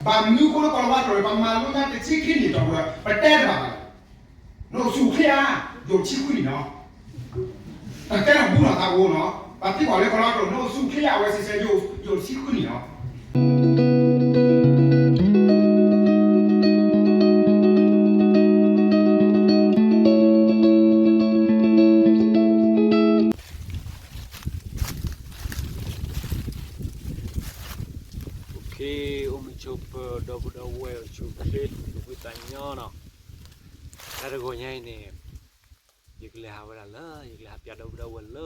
ဘၣ်မနုၤအဃိလၢကီၢ်လီၤဝါတရၢၢ် ပမၤလိညါတဆံခံနံၣ်တီၢ်ပူၤ ပတဲတဘၣ်ဘၣ်လဲၣ်. နအိၣ်ဆူၣ်အိၣ်ချ့ဧါ, ယအိၣ်ဆံဃုနံၣ်နီၤ. တတဲတၢ်ဘူၣ်လီၤသးအိၣ်နီၤ, ပှၤသံကွၢ်လၢကီၢ်လီၤဝါတရၢၢ် နအိၣ်ဆူၣ်အိၣ်ချ့ဧါ, အဝဲစံးဆၢ ယအိၣ်ဆံဃုနံၣ်နီၤ. အိၣ်မုာ်ဆိးပၢၤ ဒီပုၢ်ဒီဝဲၢ် အိၣ်ဆူၣ်အိၣ်ချ့ သူၣ်ဖှံသးညီနီၤ. တၢ်တဂီၤညါအံၤန့ၣ် ယကလဲၤဟးဝဲဒၣ်လၢ ယကလဲၤဟးပၠးဒီပုၢ်ဒီဝဲၢ်လၢ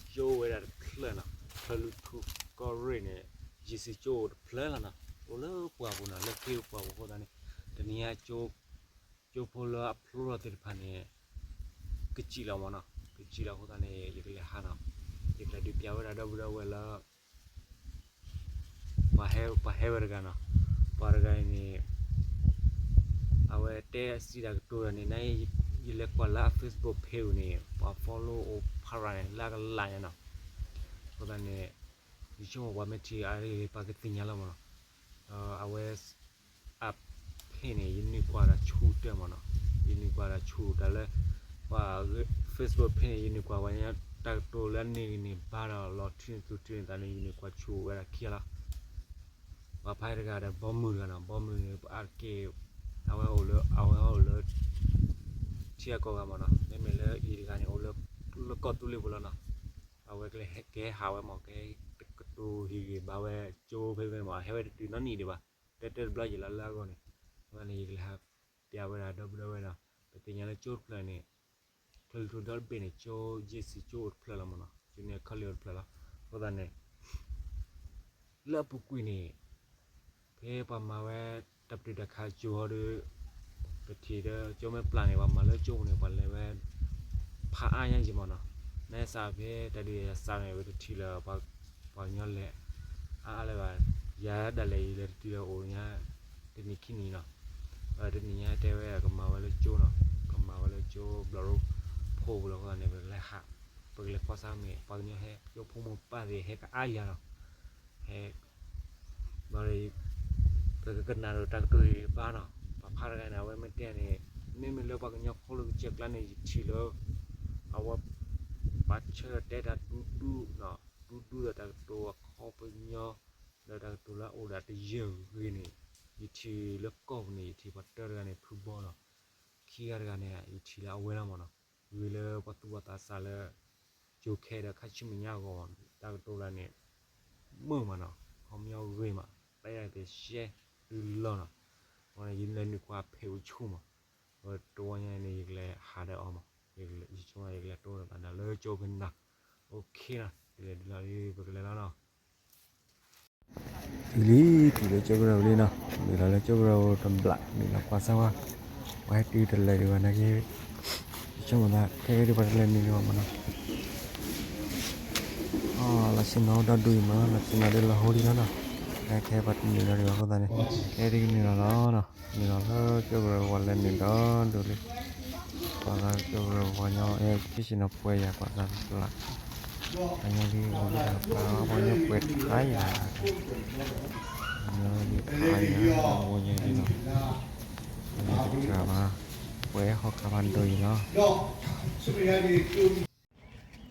ကၠိဝဲဒၣ်တဖျၢၣ်နီၤ, ဖျၢၣ်လူထူၣ်ကီၢ်ရ့ၣ်န့ၣ် ယ့ၣ်ၡူးကၠိအိၣ်တဖျၢၣ်လီၤနီၤ, အိၣ်လၢပှၢ်ပူၤနီၤ, လၢခ့ပှၢ်ပူၤအဃိသတးန့ၣ် တနံၤညါ ကၠိဖိလၢအဖျိထီၣ်သ့ၣ်တဖၣ်န့ၣ် ကစံၣ်လီၤမးနီၤ, ကစံၣ်လီၤအဃိသတးန့ၣ် ယကလဲၤဟးနီၤ, ယကလဲၤဒုးပၠးဝဲဒၣ်ဒီပုၢ်ဒီဝဲၢ်လၢ ပှၤဟဲ ပှၤဟဲဝဲတဂၤနီၤ, ပှၤတဂၤအံၤန့ၣ် အဝဲတဲစံးတၢ်ကတိၤတၢ်န့ၣ် န ယလဲၤကွၢ်လၢအ Facebook page န့ၣ် ပှၤ follow အိၣ်ဖးရၤန့ၣ် လၢအကလးညါနီၤ, အဃိသတးန့ၣ် ယဆိကမိၣ်ပှၤမ့ၢ်ထံၣ်အါဂ့ၤ ပှၤကသ့ၣ်ညါလီၤမးနီၤ, ဒီးအဝဲ အ page န့ၣ် ယနုာ်ကွၢ်တၢ်ဆူၣ်တၢ်မးနီၤ, ယနုာ်ကွၢ်တၢ်ဆူၣ်တၢ်လၢ ပှၤ Facebook page န့ၣ် ယနုာ်ကွၢ်ဝဲညါ တၢ်ကတိၤလၢအန့ၢ်ဂံၢ်န့ၢ်ဘါဒီးလီၤထံန့ၣ်သူၣ်ထံန့ၣ်သးန့ၣ် ယနုာ်ကွၢ်ဆူၣ်ဝဲဒၣ်ခံလီၤ. ပှၤဖးတဂၤဒီးဘီမုၢ်တဂၤနီၤ, ဘီမုၢ်န့ၣ် ပအါတက့ၢ် အဝဲအိၣ်လၢ အဝဲအိၣ်လၢ ထံဂၤကီၢ်ဂၤမးနီၤ, မ့မ့ၢ်လၢအံၤတဂၤန့ၣ် အိၣ်လၢ လၢကီၢ်သူလ့ၤပူၤလီၤနီၤ, အဝဲကလဲၤကဟဲဟးဝဲမး ကဟဲကတိၤဟ့ၣ်ဂံၢ်ဘါဝဲကၠိဖဲဖဲမး ဟဲဝဲတတုၤနီတနံၣ်ဒံးဘၣ်, တဲတဲတဘျီယံာ်လီၤလၢအဂီၢ်န့ၣ်, အဃိန့ၣ် ယကလဲၤဟးပၠးဝဲဒၣ်ဒီပုၢ်ဒီဝဲၢ်နီၤ, ပသ့ၣ်ညါလၢကၠိတဖျၢၣ်န့ၣ် ဖျၢၣ်လူထူၣ်ဒီတဘ့ၣ်န့ၣ် ကၠိယ့ၣ်ၡူးကၠိအိၣ်တဖျၢၣ်လီၤမးနီၤ, ကၠိန့ၣ်အခီၣ်လ့ၣ်အိၣ်တဖျၢၣ်လီၤ. အဃိသတးန့ၣ် လၢအပူၤကွံာ်န့ၣ် ဖဲပှၤမၤဝဲတၢ်ပတုာ်တၢ်ခးကၠိဟီဒီး ပထံၣ်ဒီးကၠိမ့ၢ်ပျၢ်န့ၣ် ပှၤမၤလၢကၠိပူၤန့ၣ် ပှၤလဲၤဝဲ ဖးအါညါယံၤမးနီၤ, နစးဖဲတၢ်ဒုးယၤစးန့ၣ် ဝဲတထံၣ်လၢ ပှၤကညီလဲၤ အါအါလၢၤဘၣ်, ယၤဒၣ်လဲာ်ယလဲၤတတုၤလၢအိၣ်ညါ တနံၣ်ခံနံၣ်နီၤ, တနံၣ်ညါတဲဝဲကမၤဝဲလၢကၠိနီၤ, ကမၤဝဲလၢကၠိဘျီၣ်ရိဖီပူၤလီၤ. အဃိသတးန့ၣ် ပကလဲၤဟး ပကလဲၤကွၢ်ဆၢၣ်မဲာ် ပှၤကညီဟဲ ကၠိဖိမိၢ်ပၢ်သ့ၣ်ဟဲကအါယၤနီၤ, ဟဲ ဘၣ်ဒီး ပကကနၣ်ဒီးတၢ်ကတိၤဟ့ၣ်ဂံၢ်ဘါနီၤ, ပှၤဖးတဂၤန့ၣ် အဝဲမ့ၢ်တဲန့ၣ် မ့မ့ၢ်လၢပှၤကညီဖိလၢကစၢၢ်ကျါန့ၣ် ယထံၣ်လၢ အဝဲ ပှၤဆၢတဲာ်တၢ်ဒူဒူနီၤ, ဒူဒူဒီးတၢ်ကတိၤအခီပညီ လၢတၢ်ကတိၤလၢအအိၣ်ဒီးတယၢၢ်ဂ့ၤန့ၣ် ယထံၣ်လၢကီၢ်ပူၤန့ၣ် ယထံၣ်ပှၤတၢတဂၤန့ၣ် ဖုဘီနီၤ, ခံဂၤတဂၤန့ၣ် ယထံၣ်လၢအဝဲလီၤမးနီၤ, ဂ့ၤလၢပှၤသူၣ်ဘီၣ်သးစၢ်လၢ ကၠိခဲဒီးခါဆူမဲာ်ညါအဂီၢ်မးနီၤ, တၢ်ကတိၤလၢန့ၣ် မုာ်မးနီၤ, ခီပညီဂ့ၤမး, တဲယၤတရှဲတုၤလီၤနီၤ, အဃိန့ၣ် ယလဲၤနုာ်ကွၢ်ဖဲးအိၣ်ဆူၣ်မး, အဝဲတဝီညါန့ၣ် ယကလဲၤဟးဒီးအီၤမး, ယဆိကမိၣ်ယကလဲၤတိၢ်ဒီးသးဒီးလၢကၠိဖဲန့ၣ်နီၤ, အဃိန့ၣ် ဒ်လဲၣ်ဒ်လဲၣ် ပကလဲၤလီၤနီၤ. တုၤလံ တုၤလၢကၠိကရၢၢ်ပူၤလံနီၤ, နုာ်လီၤလၢကၠိကရၢၢ်ပူၤတဘျီ နုာ်လီၤကွၢ်စၢ်ဝဲ, ပှၤဟဲတုၤတလဲၤဒံးဘၣ်နာ်က့, ယဆိကမိၣ်သး ခဲကဲဒံးပှၤတလဲၤနုာ်ဒံးဘၣ်မးနီၤ, အီ လီၤဆ့ၣ်နီၤဒီဒူၣ်အံၤမး လီၤဆ့ၣ်နီၤဒီးလီၤဟိဒံးလီၤနီၤ, ခဲခဲပှၤတနုာ်လီၤဒံးဘၣ်အဃိသတးန့ၣ်, ခဲဒံးကနုာ်လီၤလီၤနီၤ, နုာ်လီၤလၢကၠိကရၢၢ်ပူၤလၢနုာ်ဒီဒူၣ်လံ, ကွၢ်သးကၠိကရၢၢ်ပူၤပှၤကညီ အဲ ခံဆ့ၣ်နီၤပှဲၤယၤကွၢ်သးတပျၢ် ပှၤကညီဒ်အိၣ်လၢတၢ်ပျၢ် ပှၤကညီပှဲၤထါယၤ, ပှၤကညီဒ်ထါယၤ အိၣ်ညါဒ်နီၤ, ပှၤကညီတကြၢးဘၣ်, ပှဲၤဟီၣ်ခါဖးဒိၣ်အံၤလီၤ.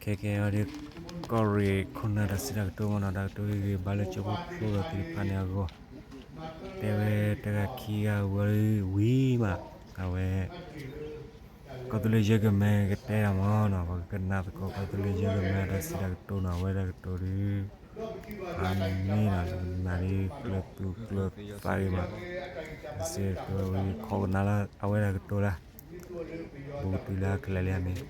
ခဲကဲအံၤဒီး ကီၢ်ရ့ၣ်ခိၣ်နၢ်တၢ်စံးတၢ်ကတိၤမးနီၤ, တၢ်ကတိၤဟ့ၣ်ဂံၢ်ဘါလၢကၠိဖိဖျိထီၣ်သ့ၣ်တဖၣ်န့ၣ်အဂီၢ်, တဲဝဲတဂၤခံဂၤဝံၤမး, အဝဲ ကီၢ်သူလ့ၤယဲၢ်ကမဲကတဲတၢ်မးနီၤ, ပှၤကကနၣ်သကိး ကီၢ်သူလ့ၤယဲၢ်ကမဲအတၢ်စံးတၢ်ကတိၤနီၤ, အဝဲတၢ်ကတိၤဒုး ဖးမ့ၢ်မ့ၢ်နီၤ နကနၣ်ဒ်ကျၢၤသူကျၢၤသးဂ့ၤမး, စ့ၢ်ကီးဝံၤ ခိးကနၣ်လၢအဝဲတၢ်ကတိၤလၢ ဘူးကတုၤလၢအကလဲၤလံမ့ၢ် ဒီး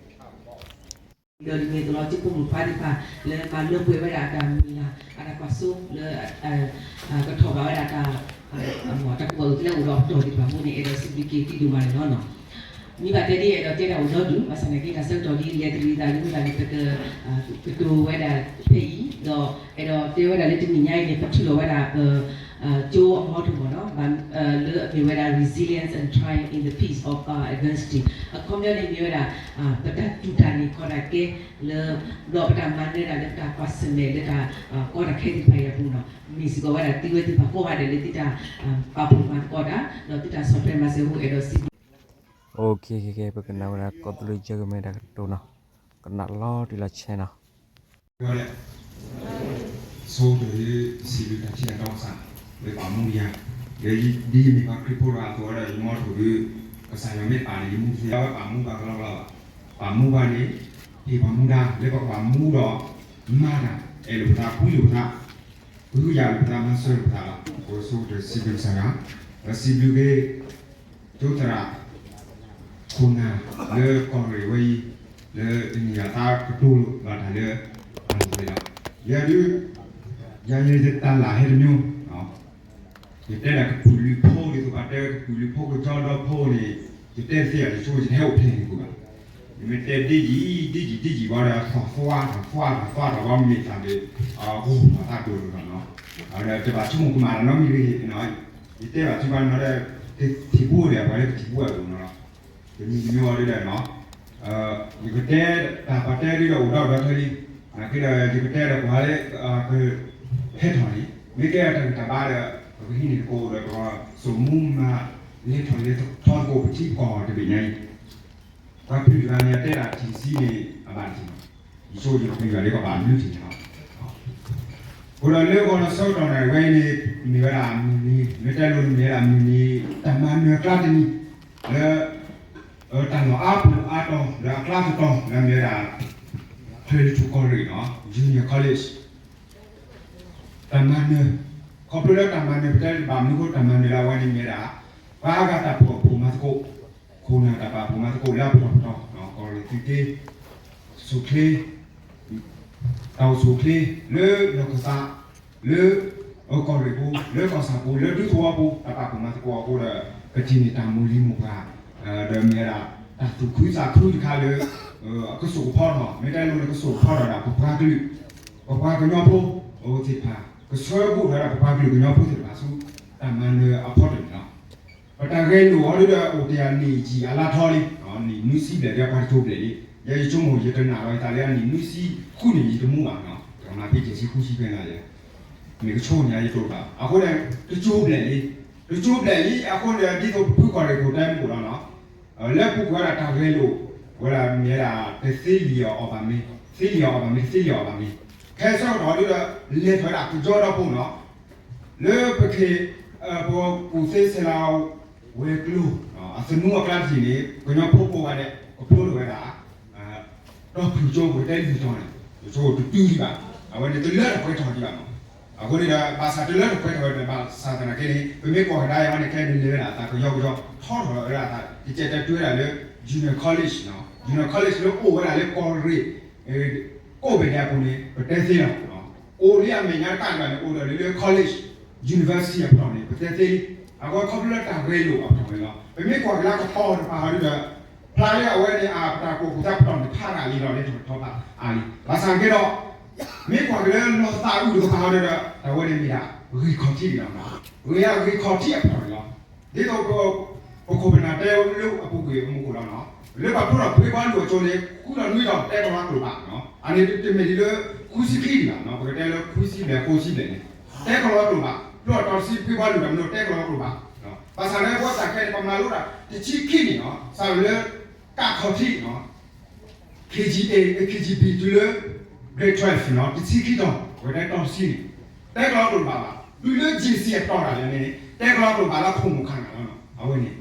ဒ်န့ၣ်အသိးလီၤ ကၠိဖိမုၣ်ဖိသ့ၣ်တဖၣ် လၢမၤလၢပှဲၤဝဲဒၣ်အတၢ်မုၢ်လၢ် အတၢ်ကွၢ်စိလၢ ကထီၣ်ဘၣ်ဝဲဒၣ်တၢ် တၢ်ကူၣ်ဘၣ်ကူၣ်သ့လၢအိၣ်ဒီးအပတီၢ်သ့ၣ်တဖၣ်အဃိန့ၣ် အဲၣ်ဒိးစံးဘျုးက့ၤသုဒိၣ်မးန့ၣ်လီၤ. မ့ၢ်ဘၣ်တဲဒ်အဲၣ်ဒိးတဲတၢ်အိၣ်ဒီဒူၣ် ဘၣ်ဆၣ်သနာ်က့ တၢ်ဆၢကတီၢ်ဒ်လဲၣ်တရံးသးလၢမ့ၢ်ဘၣ်န့ၣ် ပက ကတိၤဝဲဒၣ်ဖဲအံၤ ဒီးအဲၣ်ဒိးတဲဝဲဒၣ်လၢတနံၤညါအံၤန့ၣ် ပထံၣ်လိာ်ဝဲဒၣ်ပ ကၠိအမီထိၣ်မးနီၤ လၢအမ့ၢ်ဝဲဒၣ် resilience and triumph in the face of adversity အခီပညီန့ၣ်မ့ၢ်ဝဲဒၣ် ပတၢ်တူၢ်တၢ်န့ၢ်ခီၣ်တၢ်ကဲ လၢ ဒီးပတၢ်မၤနၢၤတၢ်လၢပတၢ်ကွၢ်ဆၢၣ်မဲာ်လၢတၢ်ကီတၢ်ခဲသ့ၣ်တဖၣ်အံၤအပူၤန့ၣ် မ့ၢ်စ့ၢ်ကီးဝဲဒၣ်သုဝဲသ့ၣ်တဖၣ်ကိးဂၤဒဲးလၢသုတၢ်ပာ်ဖှိၣ်မၤသကိးတၢ် ဒီးသုတၢ်ဆီၣ်ထွဲမၤစၢၤအဃိ အဲၣ်ဒိးစံးဘျုး ပကနၣ်ဝဲဒၣ်ကီၢ်သူလ့ၤ ကၠီကမဲာ်တၢ်ကတိၤနီၤ ကနၣ်လီၤတံၢ်လီၤဆဲးနီၤ ဆိကတၢၢ် စံးဘျုးတၢ်ထံၣ်တၢ်တီကစၢ် လၢပာ်မူယၤ လၢဒ်ယမ့ၢ်ပှၤခရံာ်ဖိတဂၤအသိးဒီး ယမီထိၣ်ဒုး ကစၢ်ယွၤမ့ၢ်ပာ်န့ၣ် ယမူတသ့ဘၣ် ပာ်မူဘၣ်ကလီကလီဘၣ် ပာ်မူဘၣ်န့ၣ် ဟ့ၣ်ပှၤမူဒါ လၢပကဘၣ်မူဒီး မၤတၢ် အဲၣ်လိာ်ပသး ကွံလိာ်ပသး ဃုယၤလိာ်ပသး မၤစၢၤလိာ်ပသးလီၤ. အဃိဆိကတၢၢ်စံးဘျုးကစၢ်ယွၤ ဒီးစံးဘျုးက့ၤ ကၠိသရၣ် ခိၣ်နၢ် လၢကီၢ်ရ့ၣ်ဝဲအံၤ လၢတနံၤအံၤသးကတိၤလိာ်ဘၣ်တၢ်လၢ အလီၢ်ဝဲလီၤ. ယၤဒုး ယၤယတၢ်လၢဟဲတမံၤ ယတဲဒၣ်ကပုာ်လုးဖိဒ်သိးပှၤတဲကပုာ်လုးဖိကကၠီဒီဖိန့ၣ် ယတဲတသ့ဘၣ် ယဆိယတဟဲအိၣ်ဖျဲၣ်န့ၣ်ပူၤဘၣ်. ယမ့ၢ်တဲဒ်ယံၤ ဒ်ယံၤ ဒ်ယံၤဘၣ်ဒီး သီၣ်သွါ သီၣ်သွါ သီၣ်သွါ သီၣ်သွါတၢ်ဝဲမ့ၢ်သးဒီး အဂီၢ်မၤသးဒိၣ်လီၤနီၤ. အဝဲဒီးတဘၣ်ဆိကမိၣ်ကမၣ်တၢ်နီတမံၤဂ့ၤနီၤ ယတဲဘၣ်သုဘၣ်နီၤဒီး ကထံၣ်ဘိဒီး ပှၤလၢကထံၣ်ဘိအဒိၣ်နီၤလီၤ. တမံၤတမံၤအီၤဒ်ဒီးနီၤ ယကတဲတၢ်ပှၤတဲဒ်ဒီးအိၣ်ဒီးဒီးခဲလံ နာ်က့ဒီးယကတဲဒီးပှၤလၢ က ဟဲထီၣ်န့ၣ် မ့ၢ်ကဲတၢ်ဂံၢ်တၢ်ဘါဒီး ပကဟံးန့ၢ်သကိးဒီး ပကစိာ်မူမၤ လဲၤထီၣ်လဲၤထီသကိးပထံပကီၢ်တဘ့ၣ်ညါအံၤ ပှၤပျုၢ်တဂၤန့ၣ် အတဲဒၣ်ထံၣ်ဆံန့ၣ် အဘၣ်တထံၣ်ဘၣ်. ယဆိယပျုၢ်တဂၤလၢကဘၣ်ဘျုးထံၣ်န့ၣ်လီၤ. အဃိဒီးလၢဂီၤလၢဆၢကတီၢ်န့ၣ် ဝဲအံၤန့ၣ် မ့ၢ်ဝဲဒၣ်မုၢ်နံၤ မ့ၢ်တဲလိၤန့ၣ်မ့ၢ်ဝဲဒၣ်မုၢ်နံၤ တၢ်မၤနၢၤအကျါတနံၤ လၢ တၢ်လီၢ်အါပူၤအါတီၤ လၢအကျါတတီၤ လၢမ့ၢ်ဝဲဒၣ် ဖျၢၣ်လၢထူၣ်ကီၢ်ရ့ၣ်နီၤ Junior College တၢ်မၤနၢၤ ခီဖျိလၢတၢ်မၤနၢၤ ပတဲဘၣ်မနုၤဃိတၢ်မၤနၢၤလၢအဝဲန့ၣ်မ့ၢ်ဝဲဒၣ် ပှၤအါဂၤတၢ်ဖီၣ်ဖှိၣ်မၤသကိး ခိၣ်နၢ်တၢ်ပာ်ဖှိၣ်မၤသကိးလၢအပတီၢ်ပတီၢ် ကီၢ်ရ့ၣ်သုးက့ ဆူၣ်ချ့ တၢ်အိၣ်ဆူၣ်အိၣ်ချ့ လၢလီၢ်ခၢၣ်သး လၢ ကီၢ်ရ့ၣ်ပူၤ လၢကီၢ်ဆၣ်ပူၤ လၢဒူသဝီပူၤ တၢ်ပာ်ဖှိၣ်မၤသကိးအဃိဒီး ကထံၣ်န့ၢ်တၢ်မိၢ်လံၤမိၢ်ပှၢ် ဒီးမ့ၢ်ဝဲဒၣ် တၢ်သူၣ်ခုသးခုတခါလၢ အကစိာ်ကဖီထီၣ် မ့ၢ်တဲလိၤန့ၣ် ကစိာ်ကဖီထီၣ်ဒၣ်ပပှၤကလုာ် ပပှၤကညီဖိ သ့ၣ်တဖၣ် ကဆှၢဘူးထီၣ်ဝဲဒၣ်ပပှၤကလုာ်ကညီဖိသ့ၣ်တဖၣ်ဆူ တၢ်မၤနၢၤအဖီတၢၢ်န့ၣ်လီၤ. ပတၢ်ဂဲၤလိာ်အီၤဒ်ဒီးအိၣ်တ့ၢ်အနံၣ်ယံာ်အလါထီလံ, နံၣ်နွံဆံဘျဲၣ်ဒ်ပှၤတကၠိဘျဲၣ်လံ, ယဲယဆိကမိၣ် ယတနာ်လီၤယသးလၢအနံၣ်နွံဆံဃုနံၣ်ယတမူဘၣ်နီၤ, တကမၤဖဲယဲၢ်ဆံဃုဆံဖဲန့ၣ်ယဲ, မ့ၢ်ကဆိန့ၣ်ယတအိၣ်ဘၣ်, အဃိန့ၣ် တကၠိဘျဲၣ်လံ, တကၠိဘျဲၣ်လံ အဃိန့ၣ် ဒ်သိးပဖုကီၢ်ရ့ၣ်ခိၣ်တဲမုၢ်အိၣ်လီၤနီၤ, လၢပူၤကွံာ်ဝဲဒၣ်တၢ်ဂဲၤလိာ် ဝဲဒၣ်မ့ၢ်ဝဲဒၣ် တသ့လံာ်အီၤအီၣ်ဘၣ်မ့ၢ်, သ့လံာ်အီၤအီၣ်ဘၣ်မ့ၢ် တသ့လံာ်အီၤအီၣ်ဘၣ်မ့ၢ်, ခဲဆၢကတီၢ်ဒ်ဒီး လဲၤထီၣ်ဝဲဒၣ်ကညီဒီဖိနီၤ, လၢပခ့ၣ် ပကူၣ်သ့ဆဲးလၤဝဲၤကျိၤ အသနူအကျါတထံၣ်န့ၣ် ကညီဖိကိးဂၤဒဲး ကဖျိထီၣ်ဝဲဒၣ် ဒီဖုၣ်ကၠိပူၤတဲလံာ်စီဆှံန့ၣ် ကၠိတတုၤဒံးဘၣ်, အဝဲန့ၣ်တလၢတပှဲၤထီၣ်ဒံးဘၣ်နီၤ, အဃိန့ၣ်ဒီး ဘၣ်ဆၣ်တလၢတပှဲၤထီၣ်ဝဲဒီး ဘၣ်ဆၣ်သနာ်က့န့ၣ် ပမ့ၢ်ကွၢ်ကဒါအံၤန့ၣ် ခဲအံၤန့ၣ်လဲၤဝဲဒၣ်အသးကယီကယီ ထီထီၣ်ဝဲဒၣ်အသး ကကဲတဲတုၤဝဲဒၣ်လၢ Junior College နီၤ, Junior College လၢအိၣ်ဝဲဒၣ်လၢကီၢ်ရ့ၣ် ကိးဘ့ၣ်ဒဲးအပူၤန့ၣ် ပတဲသ့လီၤ. အိၣ်လံအမဲာ်ညါတကးဒံးဘၣ်န့ၣ် အိၣ်ဒီးလၢ college, university အပတီၢ်န့ၣ် ပတဲသ့လံ. အဃိခီဖျိလၢတၢ်ဂဲၤလိာ်အပတီၢ်န့ၣ်လီၤ. ပမ့ၢ်ကွၢ်က့ၤလၢကပီၤတပၤဟီဒ်ဒီး ဖျါလၢအဝဲန့ၣ် အပတၢ်ကိးပူၤသးပတီၢ်န့ၣ် ဖးဒၣ်လံလီၤ လၢထီၣ်ထီၣ်ဖးအါလံ. ဘၣ်ဆၣ်က့ဒီး မ့ၢ်ကွၢ်က့ၤလၢလီၤသးအုးတကပၤဟီဒ်ဒီး တၢ်ဝဲန့ၣ်မ့ၢ်ဒၣ် ဂ့ၢ်ခီၣ်ထံးန့ၣ်လီၤ. ဂ့ၢ်အဂ့ၢ်ခီၣ်ထံးအပတီၢ်န့ၣ်လီၤ. ဒ်သိး ပခိၣ်ပနၢ်တဲလၢအပူၤကွံာ်အမူခိၣ်လီၤနီၤ, လၢပှၤဖျိထီၣ်ဖှ့ဘီလူၤအကၠိန့ၣ် ဃုထီၣ်နွံထီၣ်တဲကလီၤကျိာ်ဘၣ်နီၤ, အန့ၣ်တမ့ၢ်ဒ်လၢ ဃုဆံခံဒံးဘၣ်နီၤ, ပကတဲလၢ ခွံဆံဘျဲၣ် ဃိးဆံဘျဲၣ်န့ၣ် တဲကလီၤကျိာ်ဘၣ်, ဖျိထီၣ်တီဆံဖှ့ဘီလူၤဒီး မ့ၢ်တဲကလီၤကျိာ်ဘၣ်, ဘၣ်ဆၣ်လၢပဝဲတၢ်ခဲန့ၣ် ပမၤလိဒၣ်တဆံခံနံၣ်နီၤ, စးထီၣ်လၢ ကးခီၣ်ထံးနီၤ KGA, KGB တုၤလၢ grade twelve နီၤ, တဆံခံတီၤ ပကတဲတီဆံန့ၣ် တဲကလီၤကျိာ်ဘၣ်ဘၣ်, တုၤလၢ JC အတီၢ်တၢ်လဲၣ်န့ၣ် တဲကလီၤကျိာ်ဘၣ်လၢခိၣ်မူၢ်ခါနၢ်လီၤနီၤ, အဝဲန့ၣ်.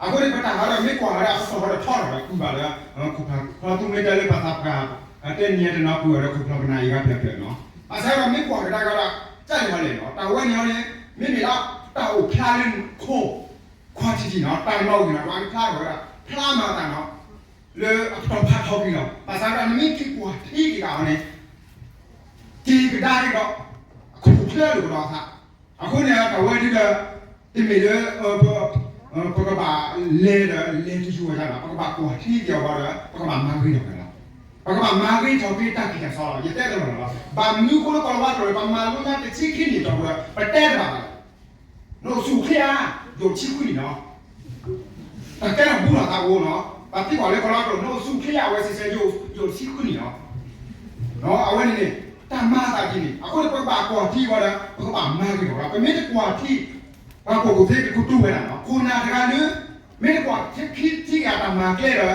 အဃိန့ၣ် ပတၢ်ဟးဒီးမ့ၢ်ကွၢ်ဝဲဒၣ် အကတီၢ်ဟီဒီးထီထီၣ်ဒီးကွံာ်ဘၣ်ဒီး ခိၣ်ဖျီသူမ့ၢ်တဲလၢပသးပှၢ် တဲနံၤအတနီၤကွံာ်အီၤဒီး ခိၣ်ဖျီပနၢ်အံၤဂၤဖျၢၣ်ဖျၢၣ်နီၤ, ဘၣ်ဆၣ်ဒီးမ့ၢ်ကွၢ်ကဒါကဒီး ကၢ်လီၤလဲၣ်နီၤ, တၢ်ဝဲန့ၣ်အီၤန့ၣ် မ့မ့ၢ်လၢတၢ်အိၣ်ဖျါလၢခိၣ် ခွါထံထံနီၤ, တၢ်နီၣ်ဂံၢ်နီၤ ပှၤကဖျါထီၣ်ဝဲဒၣ် ဖျါမၤသးနီၤ, လၢအပတီၢ်ဖးထီက့ၤလီၤ. ဘၣ်ဆၣ်ဒီးနမ့ၢ်က့ၤကွၢ်ထံက့ၤဒၣ်အီၤန့ၣ် က့ၤကဒါက့ၤဒီး အခိၣ်ချၢလိာ်ကဒီးအသး, အဃိန့ၣ် တၢ်ဝဲဒ်ဒီး တမ့ၢ်လၢ ပကဘၣ်လဲၤဒီး လဲၤတယူၤဝဲဒၣ်ဘၣ်, ပကဘၣ်ကွၢ်ထံက့ၤအီၤဒီး ပကဘၣ်မၤဂ့ၤထီၣ်က့ၤလီၤ. ပကဘၣ်မၤဂ့ၤထီၣ်က့ၤတၢ်ဖံးတၢ်မၤလီၤ. ယတဲတလီၤလီၤလီၤ. ဘၣ်မနုၤအဃိလၢကီၢ်လီၤဝါကျိာ်န့ၣ် ပမၤလိညါတဆံခံနံၣ်တီၢ်ပူၤဒီး ပတဲတဘၣ်ဘၣ်လီၤ. နအိၣ်ဆူၣ်အိၣ်ချ့ဧါ, ယိာ်ဆံဃုနံၣ်နီၤ. တၢ်ကဲထီၣ်ဘူးထီၣ်သးအိၣ်နီၤ, ပှၤသံကွၢ်လၢကီၢ်လီၤကီၢ် နအိၣ်ဆူၣ်အိၣ်ချ့ဧါ, အဝဲစံးဆၢ ယိာ်ဆံဃုနံၣ်နီၤ. အဝဲန့ၣ်န့ၣ် တၢ်မၤအသးဒ်န့ၣ် အဃိန့ၣ် ပကဘၣ်ကွၢ်ထံအဂီၢ်ဒီး ပကဘၣ်မၤဂ့ၤထီၣ်လီၤ. ပမ့ၢ်တကွၢ်ထံ ပှၤကိးပူၤသ့ကတူၢ်ဝဲဒၣ်နီၤ, ခိၣ်နၢ်တဂၤလၢ မ့ၢ်တကွၢ်ထံခံထံဂၤတၢ်မၤကျဲဒီး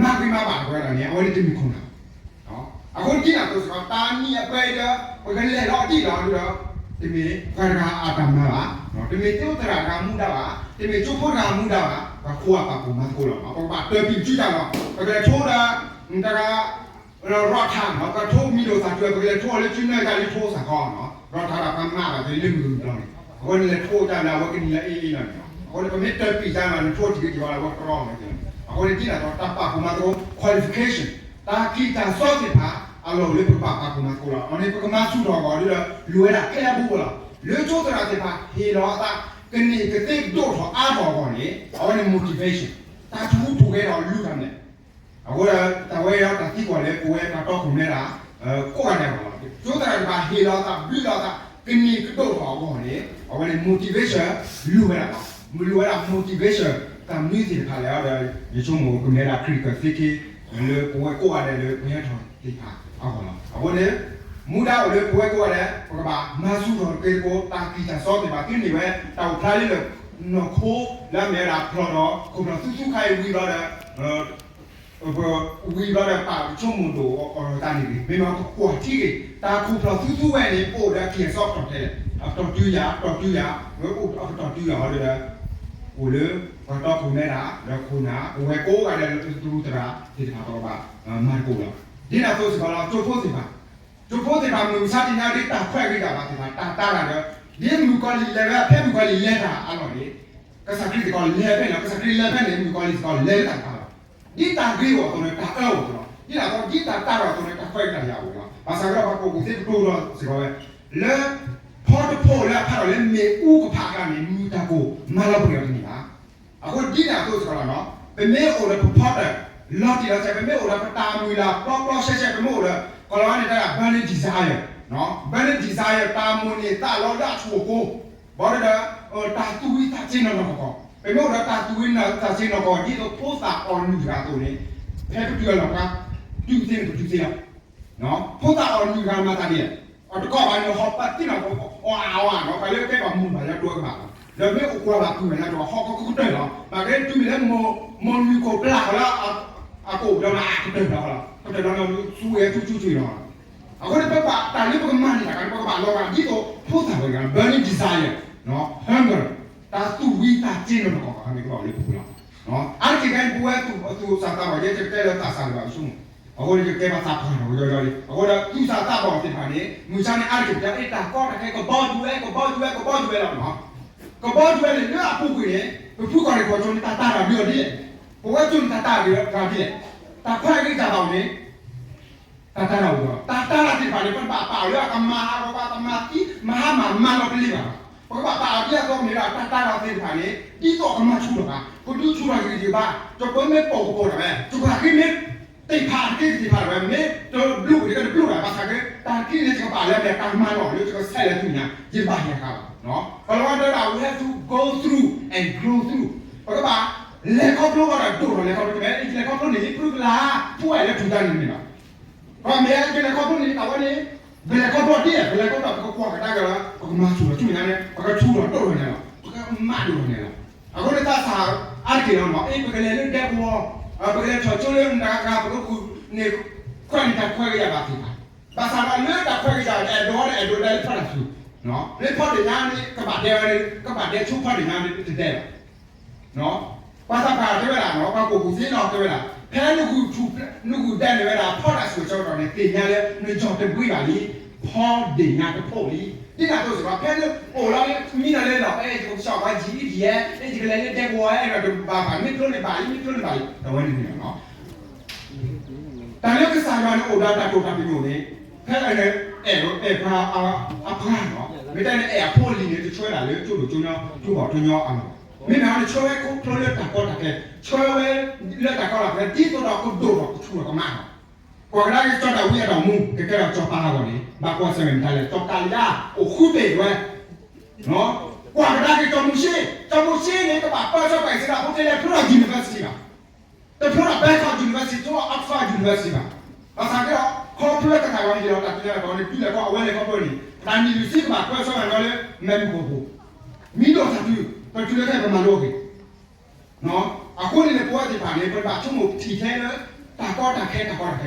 မၤဂ့ၤမၤဘၣ်တဝဲဒၣ်န့ၣ် အဝဲန့ၣ်တမ့ၢ်ခိၣ်နၢ် အဃိဒ်န့ၣ်အသိးစ့ၢ်ကီး တၢ်နံၣ်အပှဲၤဒီး ပကလဲၤလီၤဒ်လီၤဒ်ဒီး တမ့ၢ်ပှၤတဂၤအတၢ်မၤဘၣ်, တမ့ၢ်သရၣ်တဂၤမူဒါဘၣ်, တမ့ၢ်ကၠိဖိတဂၤမူဒါဘၣ်, ပှၤကိးဂၤပာ်ဖှိၣ်မၤသကိးလီၤ. ပကဘၣ်တၢၢ်ပံာ်စုတၢ်လီၤ. ပကလဲၤထိဒီး တဂၤ ရီၣ်ထၢ်နီၤ, ပကထိမံၤဒိၣ်သၣ်ထွဲ ပကလဲၤထိအီၤလၢကၠံနၢၢ်တၢ်လၢထိစၢ်ခီနီၤ, ရီၣ်ထၢ်ဒီးပှၤမၤဘၣ်က့ၤလၢမုၢ်ကမုၢ်ဘျီန့ၣ်, အဃိန့ၣ်လဲၤထိတၢ်လၢအဝဲကနံၤလၢအ့ၣ်အ့ၣ်လီၤန့ၣ်လီၤ. အဃိန့ၣ် ပမ့ၢ်တၢၢ်ပံာ်တၢ်လီၤ နထိတံၢ်က့ၤက့ၤဝဲလၢအဝဲကရီမ့ၢ်က့ၤ, အဃိန့ၣ်ဒ်န့ၣ်အသိး တၢ်ပာ်ဖှိၣ်မၤသကိး qualification တၢ်ခံးတၢ်စီသ့ၣ်တဖၣ် အလီၢ်အိၣ်လၢပကဘၣ်ပာ်ဖှိၣ်မၤသကိးလီၤ. အန့ၣ် ပကမၤဆူၣ်ထီၣ်အဂီၢ်ဒီး လိၣ်ဝဲဒၣ်ခဲလၢာ်အပူၤလီၤ. လၢကၠိသရၣ်သ့ၣ်တဖၣ် ဟ့ၣ်လီၤအသး ကန့ၢ်ကသ့ကဒိၣ်ထီၣ်အါထီၣ်အဂီၢ်န့ၣ် အဝဲန့ၣ် motivation တၢ်ထူးထူးကဲထီၣ်အလုၢ်ထီၣ်န့ၣ် အဃိဒီး တၢ်ဝဲအံၤဒီးတၢ်သံကွၢ်လၢပဝဲပှၤတီခိၣ်ရိၣ်မဲတၢ် ကိးဂၤဒဲးအဂီၢ်လီၤ. ကၠိသရၣ်တဖၣ်ဟ့ၣ်လီၤသးဘျုးလီၤသး ကန့ၢ်ကဒိၣ်ထီၣ်အဂီၢ်န့ၣ် အဝဲန့ၣ် motivation လိၣ်ဝဲဒၣ်လီၤ. လိၣ်ဝဲဒၣ် motivation တၢ်မနုၤသ့ၣ်တဖၣ်လဲၣ်ဒီး ယဆိကမိၣ်ကမ့ၢ်ဝဲဒၣ် critical thinking လၢပဝဲကိးဂၤဒဲးလၢပဟဲထီၣ်သ့ၣ်တဖၣ်အဂီၢ်လီၤ. အဃိန့ၣ် မူဒါအိၣ်လၢပဝဲကိးဂၤဒဲး ပကဘၣ်မၤဆူၣ်ထီၣ်က့ၤသကိး တၢ်ခံးတၢ်စီသ့ၣ်တဖၣ် သုန့ၢ်ဝဲ တၢ်အိၣ်ဖျါလၢ နီၢ်ခိလၢအမ့ၢ်ဝဲဒၣ်ဖျိးဒီး ခိၣ်ဖျီၣ်သူသူခါအံၤဝံၤဘျီဒီး ဝံၤဘျီဒီး ပာ်ဆိကမိၣ်ဒိၣ်အီၤတၢ်န့ၣ်ဂ့ၤ, မ့မ့ၢ်ပကွၢ်ထံဂ့ၤ တၢ်ခိၣ်ဖျီၣ်သူသူဝဲန့ၣ် ပအိၣ်ဒီးအခံအစီကတီၢ်ထဲလဲၣ်, အကတီၢ်တုၤယၤ အကတီၢ်တုၤယၤ ဝဲအိၣ်အကတီၢ်တုၤယၤဟီဒီး အိၣ်လၢ ပှၤတီခိၣ်ရိၣ်မဲတၢ် ဒီးခိၣ်နၢ် ပဝဲကိးဂၤဒဲးလၢသရူးသရၣ်သ့ၣ်တဖၣ် ပကဘၣ်မၤသကိးလီၤ. ဒ်န့ၣ်အသိးစ့ၢ်ကီးလီၤ ကၠိဖိသ့ၣ်တဖၣ် ကၠိဖိသ့ၣ်တဖၣ် မုၢ်မဆါတနံၤအံၤ တၢ်ခွဲးဂ့ၤတၢ်ဘၣ်သ့ၣ်တဖၣ် တၢ်တၤတၢ်ဒီး ဒ်မုၣ်ကီၤလံၢ်လဲၤဝဲ ဖဲမုၣ်ကီၤလံၢ်လဲၤတၢ်အလီၢ်န့ၣ် ကစၢ်ခရံာ်စ့ၢ်ကီးလဲၤဖဲန့ၣ်လီၤ. ကစၢ်ခရံာ်လဲၤဖဲန့ၣ် မုၣ်ကီၤလံၢ်စ့ၢ်ကီးလဲၤလၢတၢ်တဖၣ်လီၤ. ဒ်တၢ်ဂ့ၤအိၣ်အသိးန့ၣ် တၢ်အၢအိၣ်အသိးလီၤ. ဒ်န့ၣ်အသိး ဒ်တၢ်တၤတၢ်အသိးန့ၣ် တၢ်ခွဲးဂ့ၤတၢ်ယာ်အိၣ်လီၤ. ဘၣ်ဆၣ်ဒီးပှၤကိးပူၤသ့ကတိၤဒီးစ့ၢ်ကီးဝဲ လၢ ဖီတဖီလၢအဖးထီၣ်လၢမ့ၣ်အူကဖးအကျါန့ၣ် မုၢ်တၢ်ကိၢ်မၤလီၤပှဲၤအီၤတန့ၢ်ဘၣ်. အဃိဒ်န့ၣ်အသိးစ့ၢ်ကီးလီၤနီၤ, ပမ့ၢ်အိၣ်ဒီးပဖီတၢၣ် လီၤတံၢ်လီၤဆဲး ပမ့ၢ်အိၣ်ဒီးပတၢ်မုၢ်လၢ်ပျီပျီရှဲရှဲ ပမ့ၢ်အိၣ်ဒီး ကီၢ်လီၤဝါန့ၣ်တၢ် burning desire, burning desire တၢ်မိၣ်န့ၢ်သးလီလၢအထူၣ်အကိၤ, ဘၣ်ဒီး တၢ်သူၣ်ဝံသးစ့နီၢ်နီၢ်ကီၢ်ကီၢ်, ပမ့ၢ်အိၣ်ဒီးတၢ်သူၣ်ဝံသးစ့နီၢ်ကီၢ် ဒ်သိးဖိသၣ်အီၣ်နုၢ်တဂၤအသိးန့ၣ်, ဖဲပတုၤအလီၢ်ကျါ တုၤသ့န့ၣ်ပတုၤသ့လီၤ. ဖိသၣ်အီၣ်နုၢ်တဂၤမၤသးဒ်လဲၣ်, အတကီၢ်ဘၣ်န့ၣ် ဟီၣ်ပာ်တ့ၢ်နီၢ်ကီၢ် အီၣ်အါအီၣ်အါနီၤ, ပှၤလၢကဲပှၤမူဘၣ်ယၤတိၤကဘၣ်လီၤ, ဒီးမ့ၢ်အိၣ်ကွၢ်ဘၣ်ကွံာ်ဘၣ်ယၤတိၤ ဟီၣ်ကီၢ်ကကတၢၢ်လီၤ, မ့ၢ်ကဲတုၤမ့ၢ်လၢ မိၢ်နုၢ်ခိၣ်ပျၢ်ဃီလၢ အကိၣ်ဒီးအကတၢၢ်လီၤ, ကတၢၢ်လီၤ ဆူဝဲဆူဆူဆူလီၤ. အဃိန့ၣ် ပဘၣ်တၢ်လၢပကမၤန့ၢ်တၢ်န့ၣ် ပကဘၣ်လီၤဂာ်ဒ်သိး ဖိသၣ်ဝဲတဂၤ burning desire, hunger, တၢ်သူၣ်ဝံသးစ့နီၢ်နီၢ်ကီၢ်ကီၢ်န့ၣ် ကဘၣ်အိၣ်လၢပပူၤလီၤ. အါတက့ၢ်ခဲအံၤ ပဝဲသူၣ်စၢ်သးဘီၣ် ယဲယကတဲလၢသးစၢ်လၢၤဘၣ် ယဆိကမိၣ်, အဃိန့ၣ် ယကတဲဘၣ်သးပှၢ်နီၤ ယီယီလံ, အဃိဒီး သူၣ်စၢ်သးဘီၣ်သ့ၣ်တဖၣ်န့ၣ် မုၢ်ဆါန့ၣ် အါတက့ၢ်ပတဲ တၢ်ကီတၢ်ခဲ ကဘီယူၤဝဲ ကဘီယူၤဝဲ ကဘီယူၤဝဲလီၤနီၤ. ကဘီယူၤဝဲန့ၣ် လၢအပူၤကွံာ်န့ၣ် ပဖုကီၢ်ရ့ၣ်ကီၢ်ကၠိန့ၣ် တၢ်တၤတၢ်ဘျုးအီၤဒ်လဲၣ်, ပဝဲကၠိန့ၣ်တၢ်တၤတၢ်ဘျုးအီၤဒ်လဲၣ်, တၢ်ခွဲးဂ့ၤတၢ်ဘၣ်အီၤန့ၣ် တၢ်တၤတၢ်အိၣ်ဒီး တၢ်တၤတၢ်သ့ၣ်တဖၣ်န့ၣ် ပတဘၣ်ပာ်အီၤလၢအကမၤဟးဂီၤဘၣ် ကမၤသံ မၤဟါမၢ်မၤလီၤတလ့ၤဘၣ်. ပကဘၣ်ပာ်အီၤဒ်အသိးမ့ၢ်ဒၣ် တၢ်တၤတၢ်သ့ၣ်တဖၣ်န့ၣ် ဒ်သိးအကမၤဆူၣ်ထီၣ်ဘၣ် ကဒုးဆူၣ်ထီၣ်ဂ့ၤဂ့ၤဘၣ်, ကပၢမ့ၢ်ပိာ်ကပိာ်ဒၣ်ဝဲ ကပၢ်ဃ့မ့ၢ်သ့ၣ်ဖးတက့ၢ်သ့ၣ်ဖးဒၣ်ဝဲ မ့ၢ်တဘျုးက့ၤတဘျုးဒၣ် ဘၣ်ဆၣ်က့ တၢ်တက့ၢ်န့ၣ် ယကဘၣ်လဲၤမ့ၢ်တၢ်မၤလီၤလၢယကဆဲးလၢသုညါ ယတဘၣ်ဟ့ၣ်အဃာ်ဘၣ်. ပလီၤဝဲတၢ်ဒၣ် we have to go through and grow through, ပကဘၣ်လဲၤခီဖျိဝဲဒီးဒိၣ်ထီၣ်လဲၤခီဖျိ မ့ၢ်လဲၤခီဖျိန့ၣ် ဖုကလါ ဖိဝဲလၢထူၣ်တၢ်န့ၣ်မ့ၢ်လီၤ. ပှၤမ့ၢ်ကလဲၤခီဖျိန့ၣ် အဝဲန့ၣ် ပလဲၤခီဖျိဒ်လဲၣ် ပလဲၤခီဖျိ ပကကွၢ်ကဒါက့ၤလီၤ ပကမၤဆူၣ်လီၤဆူညါန့ၣ် ပကဆူၣ်လီၤဒိၣ်ထီၣ်န့ၣ်လီၤ ပကမၤဒိၣ်ထီၣ်န့ၣ်လီၤ. အဃိန့ၣ်သးစၢ်အါတက့ၢ်လီၤနီၤ အ့ ပကလဲၤလၢဒဲကဝီၤ ပကလဲၤထီၣ်ကၠိလၢနတဂၤဂၤ ပကဃုာ်န့ၣ် ခွဲးန့ၢ်တၢ်ခွဲးကယၤဘၣ်သ့ၣ်တဖၣ် ဘၣ်ဆၣ်ဒီးလၢတၢ်ခွဲးကယၤ အဲၣ်ဒိးဝဲဒီးအဲၣ်ဒိးဒဲလၢဖီတၢ်ဆူၣ် လၢဖီတ့ၢ်ညါန့ၣ် ကဘၣ်ဒဲဝဲ ကဘၣ်ဒဲဆိဖီတ့ၢ်ညါန့ၣ်တဒဲလီၤ. ပှၤသးပှၢ်တဲဝဲဒၣ်နီၤ ပှၤကိးပူၤသ့လီၤတဲဝဲဒၣ် ဖဲနဂုာ်ထူၣ် နဂုာ်ဒဲန့ၢ်ဝဲဒၣ် ဖီတၢ်ဆူၣ်ဆၢကတီၢ်န့ၣ် သ့ၣ်ညါလၢ နကၠီၣ်တဘှံးဘၣ်လံ ဖီဒ့ၣ်ညါတဖိးလံ. ဒ်န့ၣ်အသိးစ့ၢ်ကီး ဖဲနအိၣ်လီၤလၢမံနီၤလၢလီၤ အဲ ယကဆှၢပှၤ ယံာ်အံၤယံာ် အဲ ယကလဲၤလၢဒဲကဝီၤ အဲ ဒီးတဘၣ်ဘၣ် မ့ၢ်ဖျိန့ၣ်ဘၣ်လံ မ့ၢ်ဖျိန့ၣ်ဘၣ်လံ အဝဲန့ၣ်န့ၣ်လီၤ. တၢ်လၢကစၢ်ယွၤန့ၣ်အိၣ်ဒီးတၢ်တိာ်တၢ်ပညိၣ်န့ၣ် ဖဲအဲၣ်အဲၣ်ပှၤအပှၤနီၤ မ့ၢ်တဲန့ၣ် အဲၣ်အဖိအလံၤန့ၣ် တဆှၢဒၣ်လၢကၠိဒိၣ်ကၠိညီ ကၠိဘီၣ်ကၠိညီအလီၢ် မ့မ့ၢ်အီၤန့ၣ် ဆှၢဝဲခီဖျိလၢတၢ်ကီတၢ်ခဲ ဆှၢဝဲလၢတၢ်ကီတၢ်ခဲ ဒ်သိးဒီးကဒိၣ်ထီၣ်ကဆူၣ်ထီၣ်ကမၣ်လီၤ. ကွၢ်ကဒါက့ၤ စီၤဒၤဝံးအတၢ်အိၣ်မူ ကကဲထီၣ်စီၤပၤအဂီၢ်န့ၣ် ဘၣ်ကွၢ်ဆၢၣ်မဲာ်မတၤလဲၣ် စီၤကၤလံယါ အိၣ်ဃုဘ့ၣ်ဝဲ နီၤ ကွၢ်ကဒါက့ၤစီၤမိၤၡ့, စီၤမိၤၡ့န့ၣ် တဘၣ်ပၢဆှၢပှၤအံၣ်စရ့လးဖိ တလဲၤဖျိထီၣ် university ဘၣ်, တဖျိထီၣ် Bangkok University, တဖျိထီၣ် Oxford University ဘၣ်. ဘၣ်ဆၣ်က့ဒီး ခီဖျိလၢတၢ်ဂီၤန့ၣ် ယလီၤတၢ်သ့ၣ်ညါတၢ်ဂီၤန့ၣ် ဒုးလဲၤခီ အဝဲလဲၤခီဖျိန့ၣ် တၢ်နံၣ်လွံၢ်ဆံကဘၣ်ပၢဆှၢဘၣ်ဒီးလၢ မဲမုၢ်ခိၣ်ပူၤ, မံၤဒိၣ်တၢ်တုၤ ပတုၤလၢခဲအံၤပမၤလိအီၤက့ၤ အဃိန့ၣ်န့ၣ် ပဝဲသ့ၣ်တဖၣ်န့ၣ် ပတဘၣ်ဆိကမိၣ်ထံၣ်ထဲလၢ တၢ်ကီတၢ်ခဲ တၢ်ကီတၢ်ခဲဘၣ်နီၤ.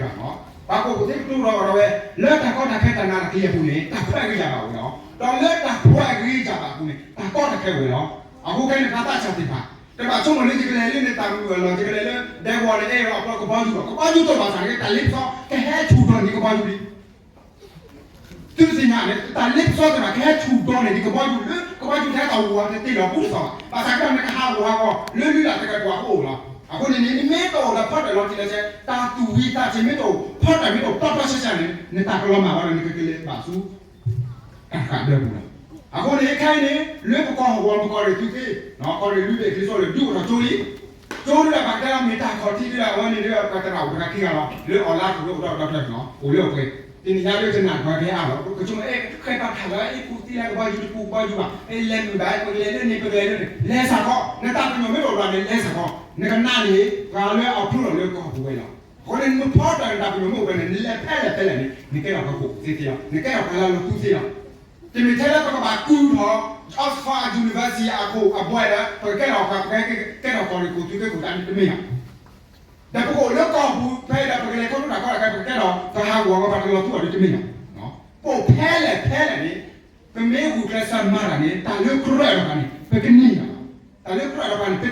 ပှၤကိးပသူကတိၤဒီးဝဲ လၢတၢ်ကီတၢ်ခဲ တၢ်နးတၢ်ကလံၤအပူၤန့ၣ် တၢ်ဖှီၣ်အဂ့ၤယၢ်ဘၣ်ဝဲလီၤ. ဒီးလၢတၢ်ဖှီၣ်အဂ့ၤယၢ်ဘၣ်အပူၤန့ၣ် တၢ်ကီတၢ်ခဲဝဲလီၤ. အဃိခဲန့ၣ် ပှၤသးစၢ်သ့ၣ်တဖၣ် တဘၣ်ဆိကမိၣ်လၢယကလဲၤလၢန့ၣ် တၢ်မုၢ်အလီၢ် ယကလဲၤလၢ ဒဲကဝီၤန့ၣ် အဲၣ်ဒိးအပျီကဘီယူၤဘၣ်, ကဘီယူၤတအိၣ်ဘၣ်ဆၣ်န့ၣ် တၢ်လ့ပစီ ကဟဲဆူၣ်ဒီးန့ၢ်ကဘီယူၤလံ သုတသ့ၣ်ညါန့ၣ် တၢ်လ့ပစီသ့ၣ်တဖၣ် ကဟဲဆူၣ်ဒီးန့ၢ်ဒံးကဘီယူၤလၢ ကဘီယူၤထဲတၢ်အိၣ်ဝဲတသ့လီၤ ဘူးတသီၣ်ဘၣ်. ဘၣ်ဆၣ်ကဒီး နကဟးဂီၤဟးဂီၤ လၢလုၢ်လၢ်တကဲပှၤကအိၣ်လီၤ. အဃိန့ၣ်န့ၣ် နမ့ၢ်တအိၣ်ဒီးဖီတၢၣ်လီၤတံၢ်လီၤဆဲး တၢ်သူၣ်ဝံသးစူၤမ့ၢ်တအိၣ် ဖီတၢၣ်မ့ၢ်တအိၣ် ပျီပျီဆှဲဆှဲန့ၣ် နတၢ်ကလီၤမၢ်ဝဲဒီး နကကလဲၤဘၣ်ဆူ တၢ်ဃးဒၢပူၤလီၤ. အဃိန့ၣ် ခဲအံၤန့ၣ် လၢပကီၢ်ဟီၣ်ကဝီၤ ပကီၢ်ရ့ၣ်သုးသ့ ကီၢ်ရ့ၣ်လွံၢ်ဘ့ၣ် ချံစိလၢ ဒုးအိၣ်ထီၣ်ကၠိလံ ကၠိဒုးဒီး ပှၤကတဲလီၤမ့ၢ်တၢ်ခီၣ်ထံးဒုးဒီး အဝဲန့ၣ်ဒုးဒီး ပှၤသရၣ်အိၣ်တဂၤခံဂၤလီၤ လၢ online ပူၤလၢအိၣ်ဒီး doctor နီၤ အိၣ်လၢအပှဲၤ တနံၤညါဒုးကနၣ်ပှၤကဟဲအါလီၤ ကဆိကမိၣ် အဲ ဃဲပာ်ဖျါလၢ အဲ ကူၣ်သံလၢကဘီယူၤတပူၤ ကဘီယူၤဘၣ် အဲ လဲၤမုာ်ဘၣ် ပကလဲၤလၢန့ၣ် ပကလဲၤလၢန့ၣ် လဲၤစ့ၢ်ကီး နတၢ်ပညိၣ်မ့ၢ်တအိၣ်ဘၣ်န့ၣ် လဲၤစ့ၢ်ကီး နကနၣ်န့ၣ် ပှၤလၢအဖျိထီၣ်လၢကီၢ်ပူၤဝဲလီၤ. အဃိန့ၣ် နဖီတၢၣ်နတၢ်ပညိၣ်မ့ၢ်အိၣ်ဖဲန့ၣ် နလဲၤဖဲလဲၣ်ဖဲလဲၣ်န့ၣ် နကဲထီၣ်ပှၤကူၣ်သ့သ့လီၤ နကဲထီၣ်ပှၤလၢလီၤသူသ့လီၤ တမ့ၢ်ထဲလၢပကဘၣ်ကူထီၣ် Oxford University အခိၣ်အဘွဲၣ်လၢ ပကကဲထီၣ်ပှၤ ပကကဲထီၣ်ကီၢ်ရ့ၣ်ခိၣ်သုးက့ခိၣ်တၢ်န့ၣ်တမ့ၢ်ဘၣ်. ဒီးပကအိၣ်လၢကီၢ်ပူၤဖဲအံၤဒီး ပကလဲၤခီဖျိတၢ်ကီတၢ်ခဲ ပကကဲထီၣ်ပှၤဟးဂီၤအဂီၢ် ပှၤတလီၤသူအီၤဒ်တမ့ၢ်ဘၣ်. ပအိၣ်ဖဲလဲၣ်ဖဲလဲၣ်န့ၣ် ပမ့ၢ်ဂုာ်ကျဲးစၢးမၤတၢ်န့ၣ် တၢ်လၢကြၢးဒီးပှၤန့ၣ် ပကန့ၢ်ဘၣ် တၢ်လၢကြၢးဒီးပှၤန့ၣ် ပကန့ၢ်ဘၣ်သ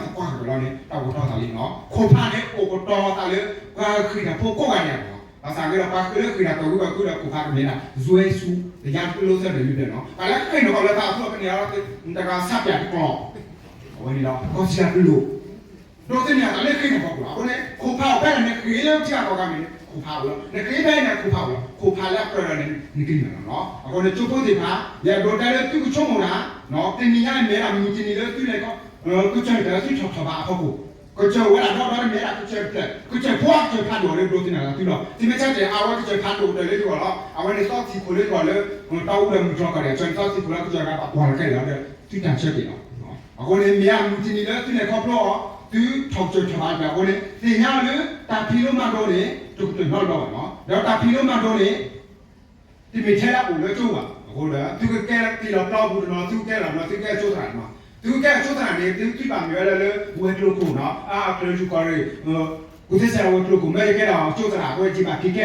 ပှၢ်ကတၢၢ်လီၤန့ၣ် တၢ်အိၣ်ထီၣ်သးလံနီၤ ခိၣ်ဖးန့ၣ် အိၣ်ကတီၤသးလၢ ပှၤဃ့ၢ်တၢ်ဖိကိးဂၤဒဲးလီၤ. ဘၣ်ဆၣ်က့ဒီး ပှၤဃ့ၢ်လၢဃ့ၢ်တၢ်ကီၢ်ဂုၢ်ဘၣ်ဃုာ်ဒီးခိၣ်ဖးကမ့ၢ်ဒၣ် ယွဲဆူ တယါကျိသၢဒၢးလွံၢ်ဒၢးနီၤ ပှၤလၢဃ့ၢ်နကီၢ်လၢသးအသူအကန့ၢ်အီၤ တဂၤဆးပၠးတကျီ အဝဲန့ၣ်ဒီး ကီၢ်စံးတၢ်ကလိာ် ဒိးသန့ၤအသးလၢဃ့ၢ်တၢ်ကီၢ်ပူၤလီၤ. အဃိန့ၣ် ခိၣ်ဖးအိၣ်ဖဲန့ၣ် နဃ့ၢ်လၢထံဂၤကီၢ်ဂၤမ့ၢ်န့ၣ် ခိၣ်ဖးအိၣ်လီၤ. နဃ့ၢ်ဖဲန့ၣ် ခိၣ်ဖးအိၣ်လီၤ. ခိၣ်ဖးလၢအကြၢးဒီးန့ၣ် နကန့ၢ်လီၤနီၤ. အဃိန့ၣ် ကၠိဖိသ့ၣ်တဖၣ် ယအဲၣ်ဒိးတဲလၢသုကဆိကမိၣ်တၢ် တနံၤညါအံၤမ့ၢ်ဒၣ်မုၢ်တနံၤလၢသုလဲၤခီ ကစၢၢ်တၢ်သုထီၣ်ထီၣ်ဘးအဖီခိၣ် ကစၢၢ်ဝဲဒၣ်ဒီဒီတမ့ၢ်ဒၣ်ကစၢၢ်ဖျၢၣ် ကစၢၢ်ဖိအကစၢၢ်ဖးဒိၣ်လၢဒိးသန့ၤအသးသုလီၤ. သုမ့ၢ်ဆၢတဲာ်အါဝဲကစၢၢ်ဖးဒိၣ်ကတၢၢ်လၢယဂီၢ်လီၤ. အဝဲန့ၣ်သီသံၣ်ခိၣ်လၢယဂီၢ်လၢ တၢ်အူဒီးမုၢ်တြီၢ်ကီၢ်ဒဲး ကစၢၢ်သီသံၣ်ခိၣ်လၢကစၢၢ်ကဘၣ်ပှၤလီၤခဲလၢာ်လီၤဒီး သုတၢ်ဆၢက့ၤလီၤ. အဃိန့ၣ် မ့ၢ်အမုၢ်တနံၤလၢသုလဲၤခီဖျိအီၤ သုထီၣ်ကစၢၢ်ထီၣ်ဘးတၢ်အဃိန့ၣ် သ့ၣ်ညါအီၤလၢ တၢ်ဖံးလိမၤဒိးန့ၣ် တကတၢၢ်နီတဘျီဘၣ်နီၤ. ဒီးတၢ်ဖံးလိမၤဒိးန့ၣ် တမ့ၢ်ထဲလၢအအိၣ်လၢကၠိဘၣ်. အဃိဒီး သုကကဲထီၣ်ပျီပူၤတနီၤ သုကကဲထီၣ်နီၤ သုကကဲထီၣ်ကၠိသရၣ်တနီၤ သုကကဲထီၣ်ကၠိသရၣ်န့ၣ် သုသုဘၣ်မ့ၢ်ဝဲလၢလၢ ဝဲၤကျိၤခိၣ်နီၤ အါ အကျၢၤထူၣ်ကီၢ်ရ့ၣ် ကူၣ်သ့စဲးဝဲၤကျိၤခိၣ် မ့ၢ်ယကဲထီၣ်ကၠိသရၣ် အဃိယဘၣ်က့ၤကဲထီၣ်ကၠိသရၣ် အဲ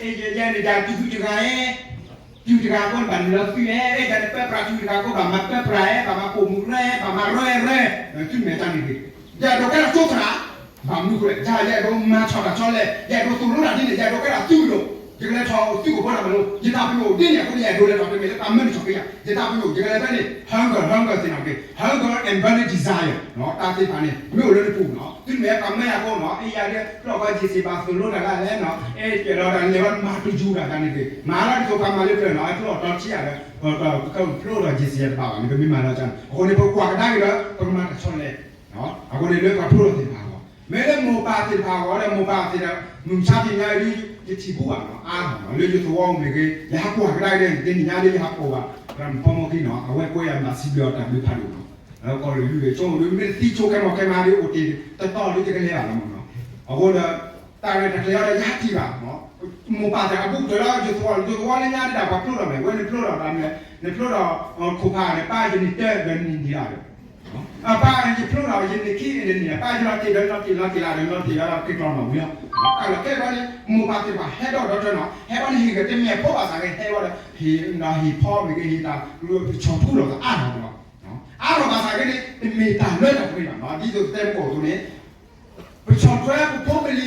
ယဲန့ၣ်ယၤတုၤတဂၤဧဲ တုၤတဂၤအဃိန့ၣ် ဘၣ်နုာ်လီၤသုအဲ အဲ ယၤန့ၣ်ပၢပြးတုၤတဂၤအဃိ ဘၣ်မၤပၢပြးအဲ ဘၣ်မၤကိာ်မူရၢ ဘၣ်မၤရၢရၢ သုမဲာ်တၢ်န့ၣ်ဂ့ၤ ယအဲၣ်ဒိးကဲထီၣ်ကၠိသရၣ် ဘၣ်မနုၤအဃိလဲၣ် ယၤယအဲၣ်ဒိးမၤဆီၣ်တၢ်ဆီလဲၣ် ယအဲၣ်ဒိးသိၣ်လိတၢ်ဒ်န့ၣ် ယအဲၣ်ဒိးကဲထီၣ်သုးလိာ် ယကလဲၤထီၣ်သုးကဘီတၢ်မၤလိ ယတၢ်ပညိၣ်ဒ်န့ၣ်အဃိန့ၣ် ယအဲၣ်ဒိးလဲၤထီၣ်တမ့ၢ်လၢတၢ်မၢန့ၢ်ဆီၣ်က့ယၤ ယတၢ်ပညိၣ် ယကလဲၤဖဲန့ၣ် hunger hunger သ့ၣ်နီၣ်က့ၤ hunger and burning desire တၢ်သ့ၣ်တဖၣ်န့ၣ် မ့ၢ်အိၣ်လၢနပူၤနီၤ သုမ့ၢ်တၢ်မၢယၤအဃိနီၤ အဲ ယၤဒ် ဖျိၣ်ဃီ J C ဘၣ်သိၣ်လိတၢ်လၢလဲၣ်နီၤ အဲ ပျဲၢ်လီၤတၢ်န့ၣ် မၤတယူၤတၢ်တၢ်န့ၣ်ဂ့ၤ မၤလီၤဒ်သိးပှၤမၤလၢပျၢၤနီၤ အဲ ဖျိၣ်အီၤတီထံယၤဒီး ပကဖျိၣ်ဒီး J C ယၤတဘၣ်ဘၣ်န့ၣ် ပမ့ၢ်မၤလီၤကန့ၣ် အဃိန့ၣ် ပကွၢ်ကဒါက့ၤဒီး ပကမၤတၢ်ဆီလဲၣ် အဃိန့ၣ်လၢပှၤဖျိၣ်ထီၣ်သ့ၣ်တဖၣ်အဂီၢ် မ့ၢ်လၢမိၢ်ပၢ်သ့ၣ်တဖၣ်အဂီၢ်ဒီး မိၢ်ပၢ်သ့ၣ်တဖၣ် မုၢ်မဆါတနံၤညါအံၤ ယထံၣ်ဘူးဘၣ်နီၤ အါမးနီၤ လၢယသဝီမ့ၢ်ဂ့ၤ ယဟးကွၢ်ကဒါက့ၤဒီး တနံၤညါလၢယဟးပိာ်ဘၣ် ဒီးမုၢ်ဖီမီၢ်ခံနီၤ အဝဲကွဲယၤမၤစံးဘျုးအီၤတၢ်ဘျုးဖးဒိၣ်နီၤ ကီၢ်ရ့ၣ်လွံၢ်ဂ့ၤ ဆိကမိၣ်ဒုး မ့ၢ်တသံဆိကဲမီၢ်ကဲမးဒ်အိၣ်တ့ၢ် တတီၤဒ်ယကလဲၤဘၣ်လီၤမးနီၤ အဃိဒီး တၢ်ရဲၣ်တၢ်ကျဲၤအီၤဒီး ယဟးထံၣ်ဘၣ် မိၢ်ပၢ်သ့ၣ်အဘူးကတၢၢ်လၢယသဝီ ယသဝီလၢညါဒ်တၢ်ပှၤဖျိၣ်ထီၣ်မ့ၢ် ဝဲနဖျိၣ်ထီၣ်တၢ်မ့ၢ် နဖျိၣ်ထီၣ် ခိၣ်ဖးန့ၣ် ပၢ်ယန့ၢ်တၢ်ဒီးနံၣ်ဒံးလၢဒီး အပၢ်ယဖျိၣ်ထီၣ်ယန့ၢ်ခံန့ၣ်နံၣ် ပၢ်ယလီၤတ့ၢ်ဒီးလီၤတ့ၢ်လီၤတ့ၢ်လၢဒီးလီၤတ့ၢ်လီၤဒီးက့ၤကျီနီၣ်ဝံၤလီၤ တၢ်လီၤခဲကီန့ၣ် မိၢ်ပၢ်သ့ၣ်တဖၣ်ဟဲထီၣ်ဒီးတၢ်နီၤ ဟဲဘၣ်န့ၣ်ဟ့ၣ်ဂ့ၤတမ့ၢ်ဖိဘၣ်ဆၣ်ဂ့ၤ ဟဲဝဲဒီး ဟ့ၣ်ဒီးဟ့ၣ်ဖီမ့ၢ်ဂ့ၤ ဟ့ၣ်တၢ် ဆီၣ်ထူလီၤသးအါထီၣ်လီၤ အါထီၣ်ဘၣ်ဆၣ်ဂ့ၤန့ၣ် တမ့ၢ်တၢ်လၢတၢ်ပှဲၤဘၣ်နီၤ ဒ်သိးတဲမကိၣ်အသိးန့ၣ် ပဆီၣ်ထွဲပဖိပလံၤလၢ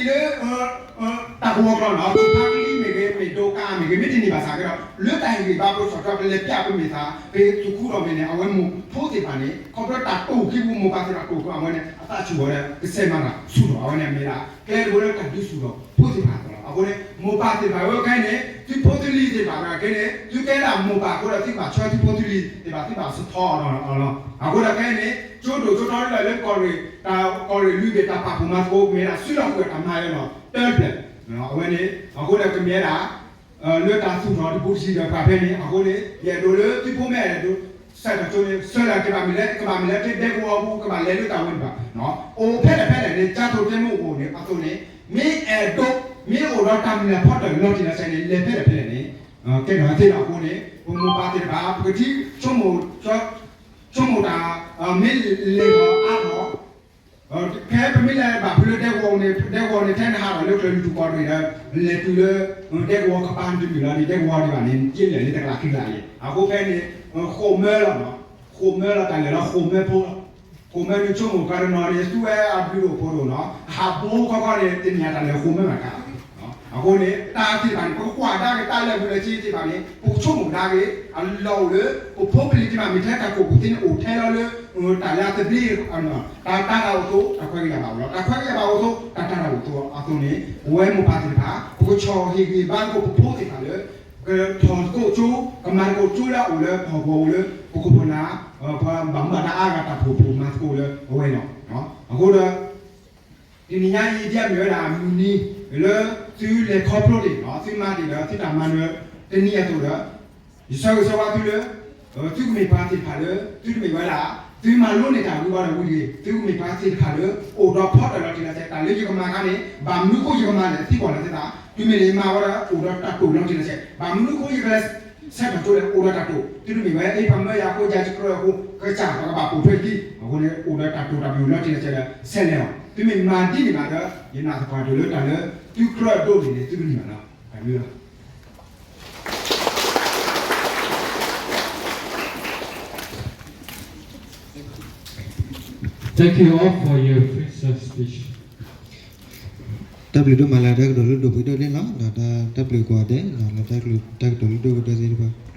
တၢ်ကဝီၤကျီနီၤ ပဖါကလံၤမ့ၢ်ဂ့ၤ မ့ၢ်ဒိကါမ့ၢ်ဂ့ၤ မ့ၢ်တန့ၢ်ဘၣ်ဆၣ်က့ဒီး လၢတၢ်ဟ့ၣ်ဂံၢ်ဘါပဆီၣ်ထွဲ ပလဲၤပျးပမဲာ်သး ပသူၣ်ခုဒီးမဲာ်န့ၣ် အဝဲမိၢ်ဖိသ့ၣ်တဖၣ်န့ၣ် ခီဖျိတၢ်တိာ်ခံပူၤ မိၢ်ပၢ်သ့ၣ်တဖၣ်တိာ်ခံ အဝဲန့ၣ် အသးဆူၣ်အီၤဒီး ကစဲးမၤတၢ်ဆူၣ်ထီၣ် အဝဲန့ၣ်မ့ၢ်ဒၣ် ကျဲတဘိလၢတၢ်ဒုးဆူၣ်ထီၣ်ဖိသ့ၣ်တဖၣ်အသိးလီၤ. အဃိန့ၣ် မိၢ်ပၢ်သ့ၣ်တဖၣ်ဝဲခဲအံၤန့ၣ် သုဖိသုလံၤသ့ၣ်တဖၣ်ခဲအံၤန့ၣ် သုကဲဒၣ်မိၢ်ပၢ်အဃိဒီး သုကဘၣ်ဆှၢသုဖိသုလံၤသ့ၣ်တဖၣ် သုကဘၣ်စထီအီၤလီၤ. အဃိဒီးခဲအံၤန့ၣ် ကၠိဒိၣ်ကၠိထီလၢ လၢကီၢ်ရ့ၣ် တၢ်ကီၢ်ရ့ၣ်လွံၢ်ဘ့ၣ်တၢ်ပာ်ဖှိၣ်မၤသကိး မ့ၢ်ဒၣ်စုလီၢ်ဃုာ်အတၢ်မၤဝဲလီၤ တၢ်ပျဲၢ် အဝဲန့ၣ် အဃိဒီးကမ့ၢ်ဝဲဒၣ် လၢတၢ်သူၣ်ထီၣ်တဘူးတံၢ်ဒီးပှၤဖဲန့ၣ် အဃိန့ၣ် ယအဲၣ်ဒိးလၢသုဖိမ့ၢ်အဲၣ်ဒိး စဲးထီၣ်ကၠိန့ၣ် ဆၢလၢကဘၣ်မ့ၢ်လဲၤ ကဘၣ်မ့ၢ်လဲၤတ့ဒဲကဝီၤပူၤ ကဘၣ်လဲၤလၢတၢ်ဝဲန့ၣ်ဘၣ်. အိၣ်ဖဲလဲၣ်ဖဲလဲၣ်န့ၣ် ကၠါထိၣ်တဲမိၣ်အိၣ်န့ၣ် အသိးန့ၣ် မ့ၢ်အဲၣ်ဒိး မ့ၢ်အိၣ်ဒီးတၢ်မုၢ်လၢ်ဖီတၢၣ်လီၤတံၢ်လီၤဆဲးန့ၣ် လဲၤဖဲလဲၣ်ဖဲလဲၣ်န့ၣ် ကဲထီၣ်သ့လီၤ. အဃိန့ၣ် ပမိၢ်ပၢ်သ့ၣ်တဖၣ် ပကထံၣ် ဆိကမိၣ်တၢ် မ့ၢ်လဲၤထီၣ်အါထီၣ် ဖဲပမ့ၢ်လဲၤဘၣ်ဖုးလၢဒဲကဝီၤန့ၣ် ဒဲကဝီၤန့ၣ် ထဲနဟးထီၣ်လၢကျၢၤလုၢ်ထူၣ်ကီၢ်ရ့ၣ်ဒီး လဲၤတုၤလၢ ဒဲကဝီၤကပၤတမုာ်လီၤန့ၣ် ဒဲကဝီၤဒံးဘၣ်န့ၣ် က့လဲၣ်လၢတကလးခံကလးအံၤ အဃိဖဲန့ၣ် ဃိးမၢလီၤနီၤ ဃိးမၢလီၤတၢ်လဲၤလီၤ ဃိးမၢဖိလီၤ. ဃိးမၢနုာ်ဆိကမိၣ်ပှၤတနီၤန့ၣ် သူဝဲအဘျုးအိၣ်ဖှိၣ်ဒိၣ်နီၤ ဟးဘိခီခီန့ၣ် တနံၤအတၢ်လဲၤဃိးမၢဘၣ်တၢ် အဃိန့ၣ် တၢ်သ့ၣ်တဖၣ်န့ၣ် ပကကွၢ်ဒါက့ၤတၢ်လၢာ်ဘူၣ်လၢာ်စ့သ့ၣ်တဖၣ်န့ၣ် ပကဆိကမိၣ်ဒါက့ၤ အလီၢ်အိၣ်လၢ ပဖိပလံၤသ့ၣ်တဖၣ်မ့ၢ်ထဲတၢ်ကိးပူၤသ့န့ၣ် အိၣ်ထဲလီၤလၢ တၢ်လၢအသဘျ့ တၢ်တၢ်တၢ်အိၣ်သိး တၢ်ခွဲးကယာ်ဘၣ်အိၣ်လီၤ တၢ်ခွဲးကယာ်ဘၣ်အိၣ်သိး တၢ်တၢ်တၢ်အိၣ်သိးအသိးန့ၣ် ပဝဲမိၢ်ပၢ်သ့ၣ်တဖၣ် ပကဆီၣ်ဟ့ၣ်ဂံၢ်ဘါသကိးပဖိသ့ၣ်တဖၣ်လၢ ကထီၣ်သကိးကၠိ ကမၤသကိးကၠိလၢအအိၣ်လၢပဟီၣ်ကဝီၤအိၣ်လၢ ပခိၣ်ပနၢ် ပှၤဘၣ်မူဘၣ်ဒါအါဂၤတၢ်ဖှိၣ်ဖှိၣ်မၤသကိးလၢအဝဲလီၤ. အဃိဒီး တနံၤညါအံၤ ဒ်အမ့ၢ်ဝဲဒၣ်မုၢ်နံၤ လၢသုလဲၤခီဖျိန့ၣ် သုမၤတ့ၢ်ဒီးသုတၢ်မၤနၢၤတနံၤအသိးဒီး ယဆၢဂ့ၤဆၢဝါသုလၢ သုကမ့ၢ်ပှၤသ့ၣ်တဖၣ်လၢ သုတမ့ၢ်ဝဲဒၣ် သုမၤလိန့ၢ်တၢ်ဝံၤဘၣ်ဒီးဝံၤတဂ့ၤ သုကမ့ၢ်ပှၤသ့ၣ်တဖၣ်လၢ အိၣ်ဒီးဖီတၢၣ်လီၤတံၢ်လီၤဆဲး တၢ်လၢယကမၤခါန့ၣ် ဘၣ်မနုၤဃိယကမၤလဲၣ် သံကွၢ်လီၤသုသး တုၤမ့ၢ်လၢယမၤဝဲဒီး အိၣ်ဒီးတၢ်တိာ်လီၤတံၢ်လီၤဆဲး ဘၣ်မနုၤဃိယကလဲၤ ဆဲးထီၣ်ကၠိလဲၣ် အိၣ်ဒီးတၢ်တိာ် သုတမ့ၢ်ဝဲ အ့ၣ်ပှၤမၢယၤအဃိ ယၤယကြၢးအဃိ ကစၢ်ပကဘၣ်ပိာ်ထွဲဒံး အဃိန့ၣ် အိၣ်ဒီးတၢ်တိာ်တၢ်ပညိၣ်လီၤတံၢ်လီၤဆဲးဒီး ဆဲးလဲၤအီၤ သုမ့ၢ်မၤဒ်န့ၣ်ဘၣ်ဒီး ယနာ်သပှၢ်တၢၢ်လၢတၢ်လၢ သုကြၢးဒိးန့ၢ်န့ၣ် သုကန့ၢ်ဘၣ်လီၤ တၢ်ဘျုးလီၤ. Thank you all for your precious speech. တၢ်ဘျုးဒိၣ်မးလၢတၢ်ကတိၤလုၢ်ဒိၣ်ပှ့ၤဒိၣ်န့ၣ်လီၤ. ဒီးတၢ်ဘျုးကိးဂၤဒဲး လၢတၢ်ကတိၤလုၢ်ဒိၣ်ပှ့ၤဒိၣ်သ့ၣ်တဖၣ်